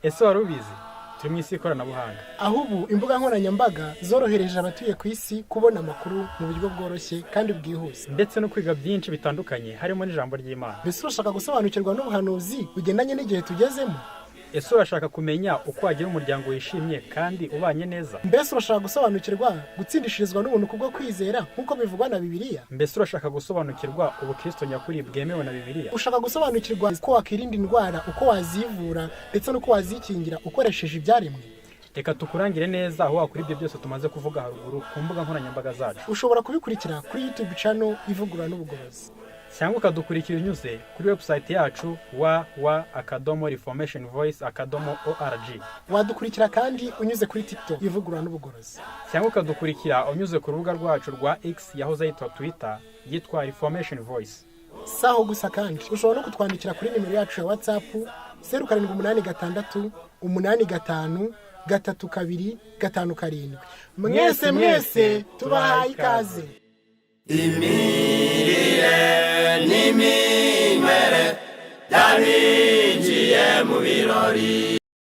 Ese wari ubizi? Turi mu isi y'ikoranabuhanga, aho ubu imbuga nkoranyambaga zorohereje abatuye ku isi kubona amakuru mu buryo bworoshye kandi bwihuse, ndetse no kwiga byinshi bitandukanye, harimo n'ijambo ry'Imana. Mbese urashaka gusobanukirwa n'ubuhanuzi bugendanye n'igihe tugezemo? Ese urashaka kumenya uko wagira umuryango wishimye kandi ubanye neza? Mbese urashaka gusobanukirwa gutsindishirizwa n'ubuntu kubwo kwizera nk'uko bivugwa na Bibiliya? Mbese urashaka gusobanukirwa ubukristo nyakuri bwemewe na Bibiliya? Ushaka gusobanukirwa uko wakwirinda indwara, uko wazivura, ndetse n'uko wazikingira ukoresheje ibyaremwe? Reka tukurangire neza aho wakora ibyo byose tumaze kuvuga haruguru ku mbuga nkoranyambaga zacu. Ushobora kubikurikira kuri YouTube channel Ivugurura n'Ubugorozi, cyangwa ukadukurikira unyuze kuri website yacu www.reformationvoice.org. Wadukurikira kandi unyuze kuri TikTok Ivugurura n'Ubugorozi, cyangwa ukadukurikira unyuze ku rubuga rwacu rwa X, yahoze yitwa Twitter, yitwa Reformation Voice. Si aho gusa kandi, ushobora no kutwandikira kuri nimero yacu ya WhatsApp 0786853257. Mwese mwese tubahaye ikaze. Imirire n'iminywere by'abinjiye mu birori.